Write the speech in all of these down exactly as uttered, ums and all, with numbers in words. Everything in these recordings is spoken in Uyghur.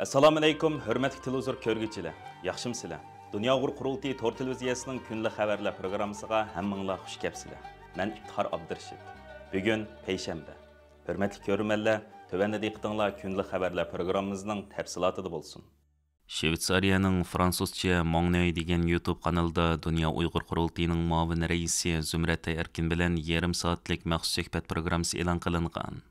ئەسسالامۇئەلەيكۇم، ھۆرمەتلىك تېلېۋىزور كۆرگۈچىلەر، ياخشىمۇسىلەر؟ دۇنيا ئۇيغۇر قۇرۇلتىيى تور تېلېۋىزىيەسىنىڭ كۈندىلىك خەۋەرلەر پروگراممىسىغا ھەممىڭلار خۇش كەپسىلەر. مەن ئىپتىخار ئابدۇرېشىت. بۈگۈن پەيشەنبە. ھۆرمەتلىك كۆرۈرمەنلەر، تۆۋەندە دىققىتىڭلار كۈندىلىك خەۋەرلەر پروگراممىمىزنىڭ تەپسىلاتىدا بولسۇن. شۋېتسارىيەنىڭ فرانسۇزچە ماڭنۆي دېگەن يۇتۇب قانىلىدا دۇنيا ئۇيغۇر قۇرۇلتىيىنىڭ مۇئاۋىن رەئىسى زۇمرەت ئەركىن بىلەن يېرىم سائەتلىك مەخسۇس سۆھبەت پروگراممىسى ئېلان قىلىنغان.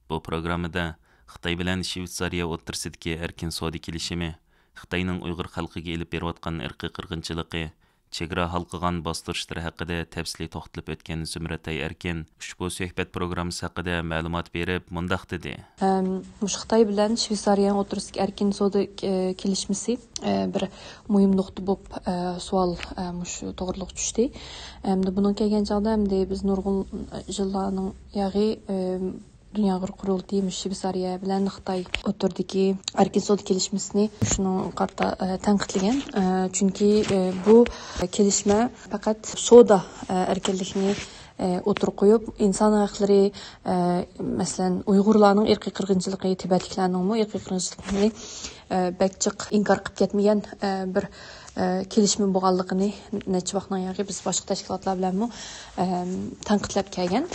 بۇ پروگراممىدا خىتاي بىلەن شۋېتسارىيە ئوتتۇرىسىدىكى ئەركىن سودا كېلىشىمى، خىتاينىڭ ئۇيغۇر خەلقىگە ئېلىپ بېرىۋاتقان ئىرقىي قىرغىنچىلىقى، چېگرا ھالقىغان باستۇرۇشلىرى ھەققىدە تەپسىلىي توختىلىپ ئۆتكەن زۇمرەت ئەركىن ئۇشبۇ سۆھبەت پروگراممىسى ھەققىدە مەلۇمات بېرىپ مۇنداق دېدى. ئەم، مۇشۇ خىتاي بىلەن شۋېتسارىيەنىڭ ئوتتۇرىسىدىكى ئەركىن سودا، ئە، كېلىشمىسى، ئە، بىر مۇھىم نۇقتا بولۇپ، ئە، سوئال، ئە، مۇشۇ توغرىلىق چۈشتى. ئەمدى بۇنىڭ كەلگەن چاغدا ئەمدى بىز نۇرغۇن يىللارنىڭ ياغى، ئە، دۇنيا ئۇيغۇر قۇرۇلتىيى مۇشۇ شۋېتسارىيە بىلەن خىتاي ئوتتۇرىدىكى ئەركىن سودا كېلىشمىسىنى شۇنىڭغا قارىتا، ئە، تەنقىدلىگەن. ئە، چۈنكى، ئە، بۇ كېلىشمە پەقەت سودا، ئە، ئەركىنلىكىنى، ئە، ئوتتۇرىغا قويۇپ، ئىنسان ھەقلىرى، ئە، مەسىلەن، ئۇيغۇرلارنىڭ ئىرقىي قىرغىنچىلىقى، تىبەتلىكلەرنىڭمۇ ئىرقىي قىرغىنچىلىقىنى، ئە، بەك جىق ئىنكار قىلىپ كەتمىگەن، ئە، بىر ئە، كېلىشمە بولغانلىقىنى نەچچە ۋاقىتنىڭ ياغى بىز باشقا تەشكىلاتلار بىلەنمۇ، ئەم، تەنقىدلەپ كەلگەن.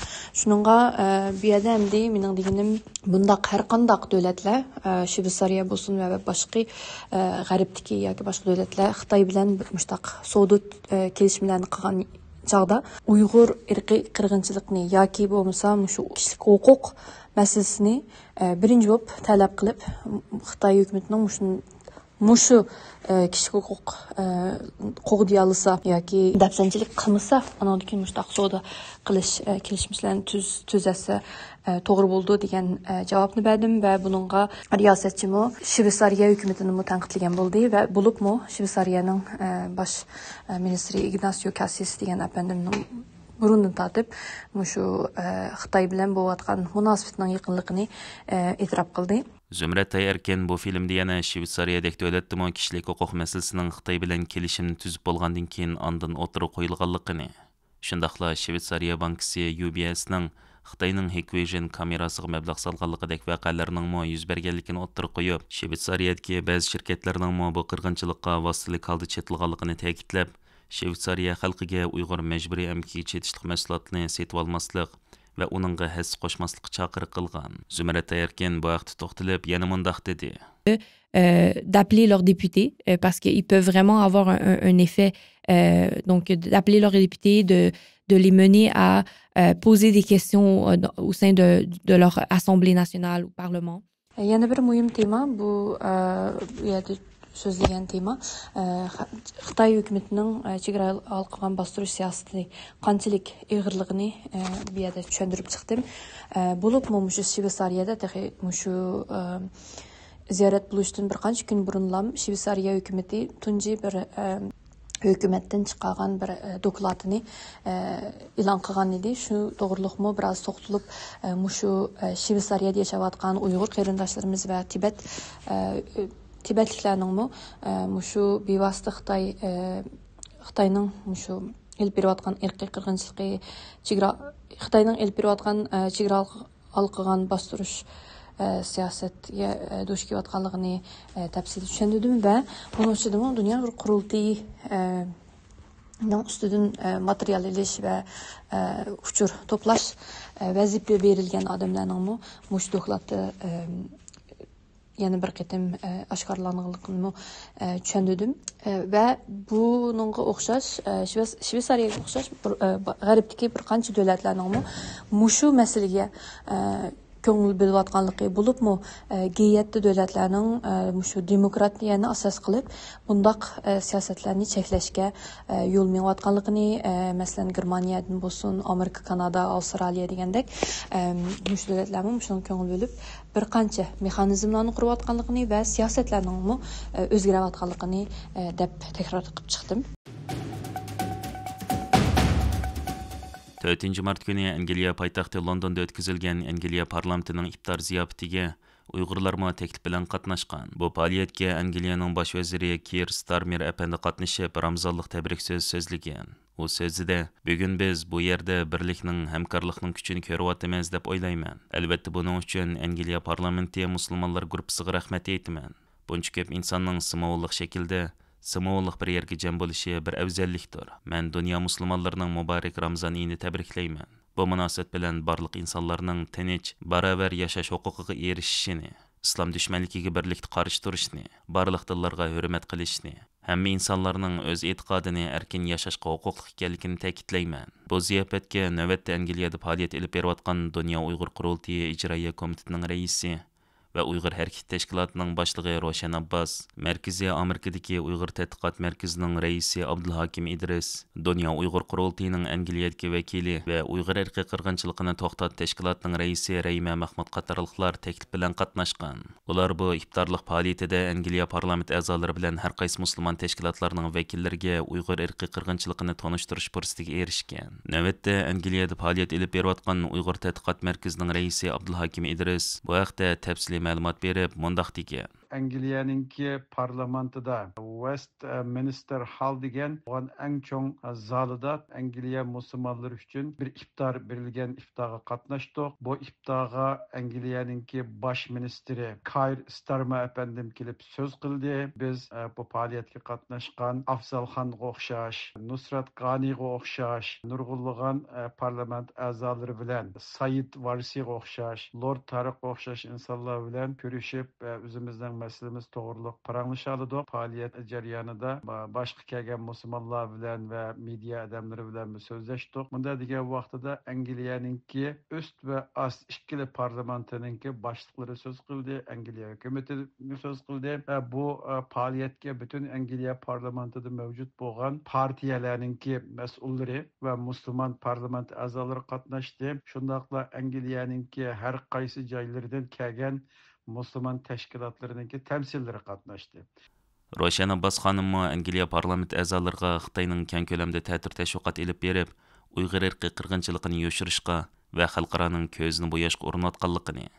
شۇنىڭغا، ئە، بۇ يەردە ئەمدى مېنىڭ دېگىنىم، بۇنداق ھەر قانداق دۆلەتلەر، ئە، شۋېتسارىيە بولسۇن ۋە باشقا، ئە، غەربتىكى ياكى باشقا دۆلەتلەر خىتاي بىلەن مۇشتاق سودا، ئە، كېلىشىملەرنى قىلغان چاغدا ئۇيغۇر ئىرقىي قىرغىنچىلىقىنى ياكى بولمىسا مۇشۇ كىشىلىك ھوقۇق مەسىلىسىنى، ئە، بىرىنچى بولۇپ تەلەپ قىلىپ، خىتاي ھۆكۈمىتىنىڭ مۇشۇ مۇشۇ، ئە، كىشىلىك ھوقۇق، ئە، قوغدىيالىسا ياكى دەپسەندىچىلىك قىلمىسا، ئانىڭدىن كېيىن مۇشۇنداق سودا قىلىش، ئە، كېلىشمىسىلەرنى تۈز-، تۈزەتسە، ئە، توغرا بولىدۇ دېگەن، ئە، جاۋابنى بەردىم ۋە بۇنىڭغا رىياسەتچىمۇ شۋېتسارىيە ھۆكۈمىتىنىمۇ تەنقىدلىگەن بولدى ۋە بولۇپمۇ شۋېتسارىيەنىڭ، ئە، باش، ئە، مىنىستىرى ئىگناسىيو كاسسىس دېگەن ئەپەندىمنىڭ بۇرۇندىن تارتىپ مۇشۇ، ئە، خىتاي بىلەن بولۇۋاتقان مۇناسىۋىتىنىڭ يېقىنلىقىنى، ئە، ئېتىراپ قىلدى. زۇمرەت ئەركىن بۇ فىلىمدە يەنە شۋېتسارىيەدەك دۆلەتتىمۇ كىشىلىك ھوقۇق مەسىلىسىنىڭ خىتاي بىلەن كېلىشىمنى تۈزۈپ بولغاندىن كېيىن ئاندىن ئوتتۇرىغا قويۇلغانلىقىنى، شۇنداقلا شۋېتسارىيە بانكىسى يۇ بى ئېسنىڭ خىتاينىڭ ھىكۋىژن كامېراسىغا مەبلەغ سالغانلىقىدەك ۋەقەلەرنىڭمۇ يۈز بەرگەنلىكىنى ئوتتۇرىغا قويۇپ، شۋېتسارىيەدىكى بەزى شىركەتلەرنىڭمۇ بۇ قىرغىنچىلىققا ۋاسىتىلىك ھالدا چېتىلغانلىقىنى تەكىتلەپ، شۋېتسارىيە خەلقىگە ئۇيغۇر مەجبۇرىي ئەمگىكىگە چېتىشلىق مەھسۇلاتنى سېتىۋالماسلىق ۋە ئۇنىڭغا ھەسسە قوشماسلىققا چاقىرىق قىلغان. زۇمرەت ئەركىن بۇ ھەقتە توختىلىپ يەنە مۇنداق دېدى. Euh, d'appeler leurs députés, euh, parce qu'ils peuvent vraiment avoir un, un- un effet, euh, donc d'appeler leurs députés, de, de les mener à, euh, poser des questions, euh, dans- au sein de, de leur assemblée nationale ou parlement. يەنە بىر مۇھىم تېما بۇ، ئە، بۇ يەردە سۆزلىگەن تېما، ئە، خ-، خىتاي ھۆكۈمىتىنىڭ، ئە، چېگرا ھالقىغان باستۇرۇش سىياسىتى قانچىلىك ئېغىرلىقىنى، ئە، بۇ يەردە چۈشەندۈرۈپ چىقتىم. ئە، بولۇپمۇ مۇشۇ شۋېتسارىيەدە تېخى مۇشۇ، ئە، زىيارەت بولۇشتىن بىر قانچە كۈن بۇرۇنلام شۋېتسارىيە ھۆكۈمىتى تۇنجى بىر، ئە، ھۆكۈمەتتىن چىقارغان بىر، ئە، دوكلاتىنى، ئە، ئېلان قىلغان ئىدى. شۇ توغرىلىقمۇ بىراز توختىلىپ، ئە، مۇشۇ، ئە، شۋېتسارىيەدە ياشاۋاتقان ئۇيغۇر قېرىنداشلىرىمىز ۋە تىبەت، ئە، تىبەتلىكلەرنىڭمۇ، ئە، مۇشۇ بىۋاسىتە خىتاي، ئە، خىتاينىڭ مۇشۇ ئېلىپ بېرىۋاتقان ئىرقىي قىرغىنچىلىقى، چېگرا، خىتاينىڭ ئېلىپ بېرىۋاتقان، ئە، چېگرا ھالقىغان باستۇرۇش، ئە، سىياسەتكە، ئە، دۇچ كېلىۋاتقانلىقىنى، ئە، تەپسىلىي چۈشەندۈردۈم ۋە بۇنىڭ ئىچىدىمۇ دۇنيا ئۇيغۇر قۇرۇلتىيى، ئە، نىڭ ئۈستىدىن، ئە، ماتېرىيال ئېلىش ۋە، ئە، ئۇچۇر توپلاش، ئە، ۋەزىپە بېرىلگەن ئادەملەرنىڭمۇ مۇشۇ دوكلاتتا، ئە، يەنە بىر قېتىم، ئە، ئاشكارىلانغانلىقىنىمۇ، ئە، چۈشەندۈردۈم. ئە، ۋە بۇنىڭغا ئوخشاش، ئە، شۋېس-، شۋېتسارىيەگە ئوخشاش بىر، ئە، با-، غەربتىكى بىر قانچە دۆلەتلەرنىڭمۇ مۇشۇ مەسىلىگە، ئە، كۆڭۈل بۆلۈۋاتقانلىقى، بولۇپمۇ، ئە، جى يەتتە دۆلەتلەرنىڭ، ئە، مۇشۇ دېموكراتىيەنى ئاساس قىلىپ بۇنداق، ئە، سىياسەتلەرنى چەكلەشكە، ئە، يول مېڭىۋاتقانلىقىنى، ئە، مەسىلەن، گېرمانىيەدىن بولسۇن، ئامېرىكا، كانادا، ئاۋسترالىيە دېگەندەك، ئە، مۇشۇ دۆلەتلەرمۇ مۇشۇنىڭغا كۆڭۈل بۆلۈپ، بىر قانچە مېخانىزملارنى قۇرۇۋاتقانلىقىنى ۋە سىياسەتلەرنىڭمۇ، ئە، ئۆزگىرىۋاتقانلىقىنى، ئە، دەپ تەكرار قىلىپ چىقتىم. تۆتىنچى مارت كۈنى ئەنگلىيە پايتەختى لوندوندا ئۆتكۈزۈلگەن ئەنگلىيە پارلامېنتىنىڭ ئىپتار زىياپىتىگە ئۇيغۇرلارمۇ تەكلىپ بىلەن قاتناشقان. بۇ پائالىيەتكە ئەنگلىيەنىڭ باش ۋەزىرى كىر ستارمېر ئەپەندى قاتنىشىپ، رامىزانلىق تەبرىك سۆز سۆزلىگەن. ئۇ سۆزىدە، بۈگۈن بىز بۇ يەردە بىرلىكنىڭ، ھەمكارلىقنىڭ كۈچىنى كۆرۈۋاتىمىز، دەپ ئويلايمەن. ئەلۋەتتە، بۇنىڭ ئۈچۈن ئەنگلىيە پارلامېنتى مۇسۇلمانلار گۇرۇپپىسىغا رەھمەت ئېيتىمەن. بۇنچە كۆپ ئىنساننىڭ سىمۋوللۇق شەكىلدە، سىمۋوللۇق بىر يەرگە جەم بولۇشى بىر ئەۋزەللىكتۇر. مەن دۇنيا مۇسۇلمانلىرىنىڭ مۇبارەك رامزان ئېيىنى تەبرىكلەيمەن. بۇ مۇناسىۋەت بىلەن بارلىق ئىنسانلارنىڭ تىنچ، باراۋەر ياشاش ھوقۇقىغا ئېرىشىشىنى، ئىسلام دۈشمەنلىكىگە بىرلىكتە قارشى تۇرۇشنى، بارلىق دىنلارغا ھۆرمەت قىلىشنى، ھەممە ئىنسانلارنىڭ ئۆز ئېتىقادىنى ئەركىن ياشاشقا ھوقۇقلۇق ئىكەنلىكىنى تەكىتلەيمەن. بۇ زىياپەتكە نۆۋەتتە ئەنگلىيەدە پائالىيەت ئېلىپ بېرىۋاتقان دۇنيا ئۇيغۇر قۇرۇلتىيى ئىجرائىيە كومىتېتىنىڭ رەئىسى ۋە ئۇيغۇر ھەرىكىتى تەشكىلاتىنىڭ باشلىقى روشەن ئابباس، مەركىزىي ئامېرىكىدىكى ئۇيغۇر تەتقىقات مەركىزىنىڭ رەئىسى ئابدۇلھاكىم ئىدرىس، دۇنيا ئۇيغۇر قۇرۇلتىيىنىڭ ئەنگلىيەدىكى ۋەكىلى ۋە ئۇيغۇر ئىرقىي قىرغىنچىلىقىنى توختات تەشكىلاتىنىڭ رەئىسى رەھىمە مەخمۇت قاتارلىقلار تەكلىپ بىلەن قاتناشقان. ئۇلار بۇ ئىپتارلىق پائالىيىتىدە ئەنگلىيە پارلامېنت ئەزالىرى بىلەن ھەر قايسى مۇسۇلمان تەشكىلاتلارنىڭ ۋەكىللىرىگە ئۇيغۇر ئىرقىي قىرغىنچىلىقىنى تونۇشتۇرۇش پۇرسىتىگە ئېرىشكەن. نۆۋەتتە ئەنگلىيەدە پائالىيەت ئېلىپ بېرىۋاتقان ئۇيغۇر تەتقىقات مەركىزىنىڭ رەئىسى ئابدۇلھاكىم ئىدرىس بۇ ھەقتە تەپسىلىي مەلۇمات بېرىپ، مۇنداق دېگەن. ئەنگلىيەنىڭكى پارلامېنتىدا ۋېست مىنىستېر ھال دېگەن بولغان ئەڭ چوڭ زالىدا ئەنگلىيە مۇسۇلمانلىرى ئۈچۈن بىر ئىپتار بېرىلگەن ئىپتارغا قاتناشتۇق. بۇ ئىپتارغا ئەنگلىيەنىڭكى باش مىنىستىرى كاير ستارمەر ئەپەندىم كېلىپ سۆز قىلدى. بىز، ئە، بۇ پائالىيەتكە قاتناشقان ئافزالخانغا ئوخشاش، نۇسرەت غانىغا ئوخشاش، نۇرغۇنلىغان، ئە، پارلامېنت ئەزالىرى بىلەن، سايىد ۋارسىغا ئوخشاش، لورد تارىققا ئوخشاش ئىنسانلار بىلەن كۆرۈشۈپ، ئە، ئۆزىمىزنىڭ مەسىلىمىز توغرۇلۇق پاراڭلىشالىدۇق. پائالىيەت جەريانىدا با-، باشقا كەلگەن مۇسۇلمانلار بىلەن ۋە مېدىيا ئادەملىرى بىلەنمۇ سۆزلەشتۇق. مۇنداق دېگەن ۋاقتىدا ئەنگلىيەنىڭكى ئۈست ۋە ئاست ئىككىلا پارلامېنتىنىڭكى باشلىقلىرى سۆز قىلدى، ئەنگلىيە ھۆكۈمىتى سۆز قىلدى. ۋە بۇ، ئە، پائالىيەتكە پۈتۈن ئەنگلىيە پارلامېنتىدا مەۋجۇت بولغان پارتىيەلەرنىڭكى مەسئۇللىرى ۋە مۇسۇلمان پارلامېنت ئەزالىرى قاتناشتى. شۇنداقلا ئەنگلىيەنىڭكى ھەر قايسى جايلىرىدىن كەلگەن مۇسۇلمان تەشكىلاتلىرىنىڭكى تەمسىللىرى قاتناشتى. روشەن ئابباس خانىممۇ ئەنگلىيە پارلامېنت ئەزالىرىغا خىتاينىڭ كەڭ كۆلەمدە تەتۈر تەشۋىقات ئېلىپ بېرىپ، ئۇيغۇر ئىرقىي قىرغىنچىلىقىنى يوشۇرۇشقا ۋە خەلقئارانىڭ كۆزىنى بوياشقا ئۇرۇنۇۋاتقانلىقىنى،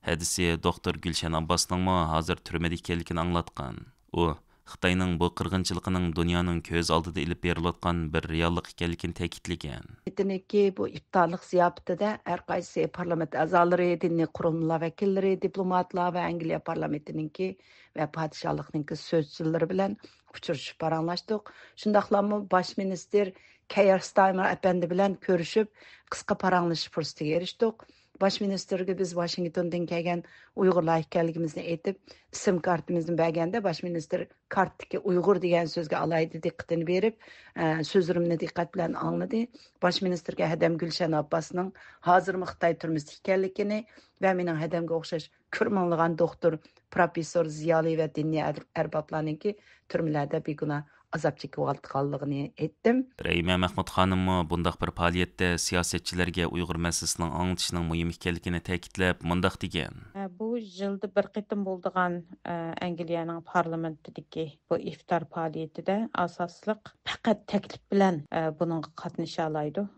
ھەدىسى دوختۇر گۈلشەن ئابباسنىڭمۇ ھازىر تۈرمىدە ئىكەنلىكىنى ئاڭلاتقان. ئۇ خىتاينىڭ بۇ قىرغىنچىلىقىنىڭ دۇنيانىڭ كۆز ئالدىدا ئېلىپ بېرىلىۋاتقان بىر رېئاللىق ئىكەنلىكىنى تەكىتلىگەن. ھۆكۈمىتىنىڭكى بۇ ئىپتارلىق زىياپىتىدە ھەر قايسى پارلامېنت ئەزالىرى، دىنىي قۇرۇلمىلار ۋەكىللىرى، دىپلوماتلار ۋە ئەنگلىيە پارلامېنتىنىڭكى ۋە پادىشاھلىقنىڭكى سۆزچىلىرى بىلەن ئۇچرىشىپ پاراڭلاشتۇق. شۇنداقلامۇ باش مىنىستىر كەيەر ستايمەر ئەپەندى بىلەن كۆرۈشۈپ، قىسقا پاراڭلىشىش پۇرسىتىگە ئېرىشتۇق. باش مىنىستىرگە بىز ۋاشىنگتوندىن كەلگەن ئۇيغۇرلار ئىكەنلىكىمىزنى ئېيتىپ، ئىسىم كارتىمىزنى بەرگەندە، باش مىنىستىر كارتتىكى ئۇيغۇر دېگەن سۆزگە ئالاھىدە دىققىتىنى بېرىپ، ئە، سۆزلىرىمنى دىققەت بىلەن ئاڭلىدى. باش مىنىستىرگە ھەدەم گۈلشەن ئابباسنىڭ ھازىرمۇ خىتاي تۈرمىسىدە ئىكەنلىكىنى ۋە مېنىڭ ھەدەمگە ئوخشاش كۆپ مىڭلىغان دوختۇر، پروفېسسور، زىيالىي ۋە دىنىي ئەر-، ئەربابلارنىڭكى تۈرمىلەردە بىگۇناھ ئازاب چېكىۋاتقانلىقىنى ئېيتتىم. رەھىمە مەخمۇت خانىممۇ بۇنداق بىر پائالىيەتتە سىياسەتچىلەرگە ئۇيغۇر مەسىلىسىنىڭ ئاڭلىتىشنىڭ مۇھىم ئىكەنلىكىنى تەكىتلەپ، مۇنداق دېگەن. بۇ يىلدا بىر قېتىم بولىدىغان، ئەنگلىيەنىڭ پارلامېنتىدىكى بۇ ئىپتار پائالىيىتىدە ئاساسلىق پەقەت تەكلىپ بىلەن، بۇنىڭغا قاتنىشالايدۇ.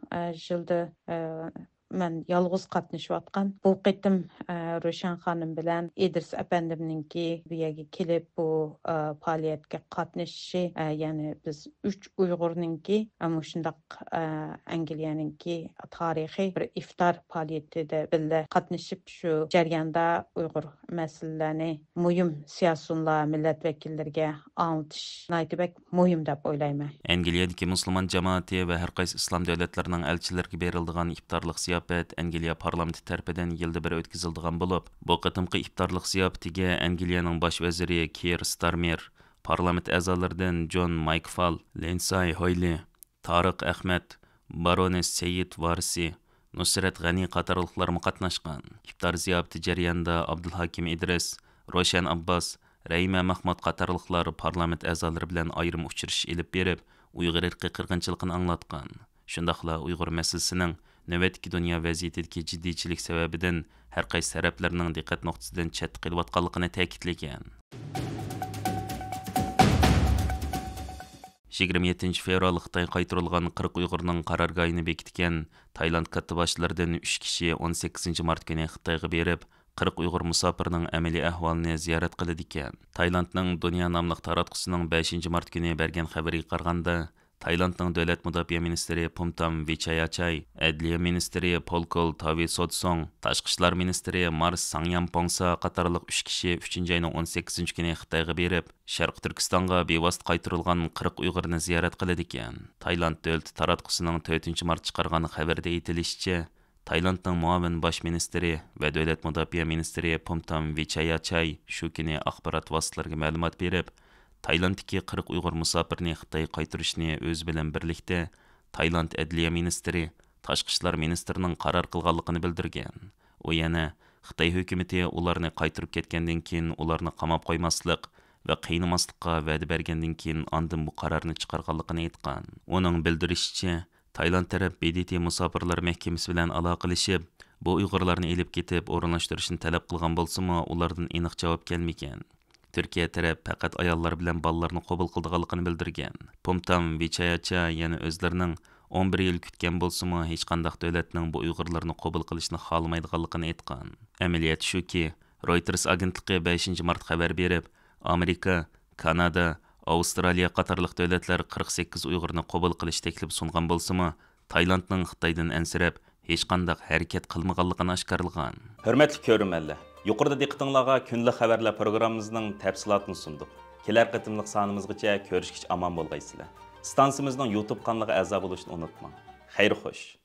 يىلدا، مەن يالغۇز قاتنىشىۋاتقان. بۇ قېتىم، ئە، روشەن خانىم بىلەن ئىدرىس ئەپەندىمنىڭكى بۇ يەرگە كېلىپ، بۇ، ئە، پائالىيەتكە قاتنىشىشى، ئە، يەنى بىز ئۈچ ئۇيغۇرنىڭكى، ئە، مۇشۇنداق، ئە، ئەنگلىيەنىڭكى تارىخىي بىر ئىپتار پائالىيىتىدە بىللە قاتنىشىپ، شۇ جەرياندا ئۇيغۇر مەسىلىلەرنى مۇھىم سىياسىيونلار، مىللەت ۋەكىللىرىگە ئاڭلىتىش ناھايىتى بەك مۇھىم دەپ ئويلايمەن. ئەنگلىيەدىكى مۇسۇلمان جامائىتى ۋە ھەر قايسى ئىسلام دۆلەتلىرىنىڭ ئەلچىلىرىگە بېرىلىدىغان ئىپتارلىق زىياپەت ئەنگلىيە پارلامېنتى تەرىپىدىن يىلدا بىر ئۆتكۈزۈلىدىغان بولۇپ، بۇ قېتىمقى ئىپتارلىق زىياپىتىگە ئەنگلىيەنىڭ باش ۋەزىرى كىيىر ستارمېر، پارلامېنت ئەزالىرىدىن جون مايكفال، لىنساي ھويلى، تارىق ئەخمەت، بارونېس سېيىت ۋارسى، نۇسرەت غەنى قاتارلىقلارمۇ قاتناشقان. ئىپتار زىياپىتى جەريانىدا ئابدۇلھاكىم ئىدرىس، روشەن ئابباس، رەھىمە مەخمۇت قاتارلىقلار پارلامېنت ئەزالىرى بىلەن ئايرىم ئۇچرىشىش ئېلىپ بېرىپ، ئۇيغۇر ئىرقىي قىرغىنچىلىقىنى ئاڭلاتقان. شۇنداقلا ئۇيغۇر مەسىلىسىنىڭ نۆۋەتتىكى دۇنيا ۋەزىيىتىدىكى جىددىيچىلىك سەۋەبىدىن ھەر قايسى تەرەپلەرنىڭ دىققەت نۇقتىسىدىن چەتتە قېلىۋاتقانلىقىنى تەكىتلىگەن. يىگىرمە يەتتىنچى فېۋرال خىتاي قايتۇرۇلغان قىرىق ئۇيغۇرنىڭ قارارگاھىنى بېكىتكەن تايلاند كاتتىباشلىرىدىن ئۈچ كىشى ئون سەككىزىنچى مارت كۈنى خىتايغا بېرىپ، قىرىق ئۇيغۇر مۇساپىرنىڭ ئەمەلىي ئەھۋالىنى زىيارەت قىلىدىكەن. تايلاندنىڭ دۇنيا ناملىق تاراتقۇسىنىڭ بەشىنچى مارت كۈنى بەرگەن خەۋىرىگە قارىغاندا، تايلاندنىڭ دۆلەت مۇداپىئە مىنىستىرى پۇمتام ۋىچاياچاي، ئەدلىيە مىنىستىرى پولكول تاۋىسودسوڭ، تاشقى ئىشلار مىنىستىرى مارس ساڭيامپوڭسا قاتارلىق ئۈچ كىشى ئۈچىنچى ئاينىڭ ئون سەككىزىنچى كۈنى خىتايغا بېرىپ، شەرقىي تۈركىستانغا بىۋاسىتە قايتۇرۇلغان قىرىق ئۇيغۇرنى زىيارەت قىلىدىكەن. تايلاند دۆلىتى تاراتقۇسىنىڭ تۆتىنچى مارت چىقارغان خەۋىرىدە ئېيتىلىشىچە، تايلاندنىڭ مۇئاۋىن باش مىنىستىرى ۋە دۆلەت مۇداپىئە مىنىستىرى پۇمتام ۋىچاياچاي شۇ كۈنى ئاخبارات ۋاسىتىلىرىگە مەلۇمات بېرىپ، تايلاندتىكى قىرىق ئۇيغۇر مۇساپىرنى خىتايغا قايتۇرۇشنى ئۆزى بىلەن بىرلىكتە تايلاند ئەدلىيە مىنىستىرى، تاشقى ئىشلار مىنىستىرىنىڭ قارار قىلغانلىقىنى بىلدۈرگەن. ئۇ يەنە خىتاي ھۆكۈمىتى ئۇلارنى قايتۇرۇپ كەتكەندىن كېيىن ئۇلارنى قاماپ قويماسلىق ۋە قىينىماسلىققا ۋەدە بەرگەندىن كېيىن ئاندىن بۇ قارارنى چىقارغانلىقىنى ئېيتقان. ئۇنىڭ بىلدۈرۈشىچە، تايلاند تەرەپ ب د ت مۇساپىرلار مەھكىمىسى بىلەن ئالاقىلىشىپ، بۇ ئۇيغۇرلارنى ئېلىپ كېتىپ ئورۇنلاشتۇرۇشنى تەلەپ قىلغان بولسىمۇ، ئۇلاردىن ئېنىق جاۋاب كەلمىگەن. تۈركىيە تەرەپ پەقەت ئاياللار بىلەن بالىلارنى قوبۇل قىلىدىغانلىقىنى بىلدۈرگەن. پۇمتام ۋىچاياچا يەنە ئۆزلىرىنىڭ ئون بىر يىل كۈتكەن بولسىمۇ، ھېچقانداق دۆلەتنىڭ بۇ ئۇيغۇرلارنى قوبۇل قىلىشنى خالىمايدىغانلىقىنى ئېيتقان. ئەمەلىيەت شۇكى، رويتېرس ئاگېنتلىقى بەشىنچى مارت خەۋەر بېرىپ، ئامېرىكا، كانادا، ئاۋسترالىيە قاتارلىق دۆلەتلەر قىرىق سەككىز ئۇيغۇرنى قوبۇل قىلىش تەكلىپى سۇنغان بولسىمۇ، تايلاندنىڭ خىتايدىن ئەنسىرەپ، ھېچقانداق ھەرىكەت قىلمىغانلىقىنى ئاشكارىلىغان. ھۆرمەتلىك كۆرۈرمەنلەر، يۇقىرىدا دىققىتىڭلارغا كۈندىلىك خەۋەرلەر پروگراممىمىزنىڭ تەپسىلاتىنى سۇندۇق. كېلەر قېتىملىق سانىمىزغىچە كۆرۈشكىچە ئامان بولغايسىلەر. ئىستانسىمىزنىڭ يۇتۇب قانىلىغا ئەزا بولۇشنى ئۇنتۇماڭ. خەير خوش.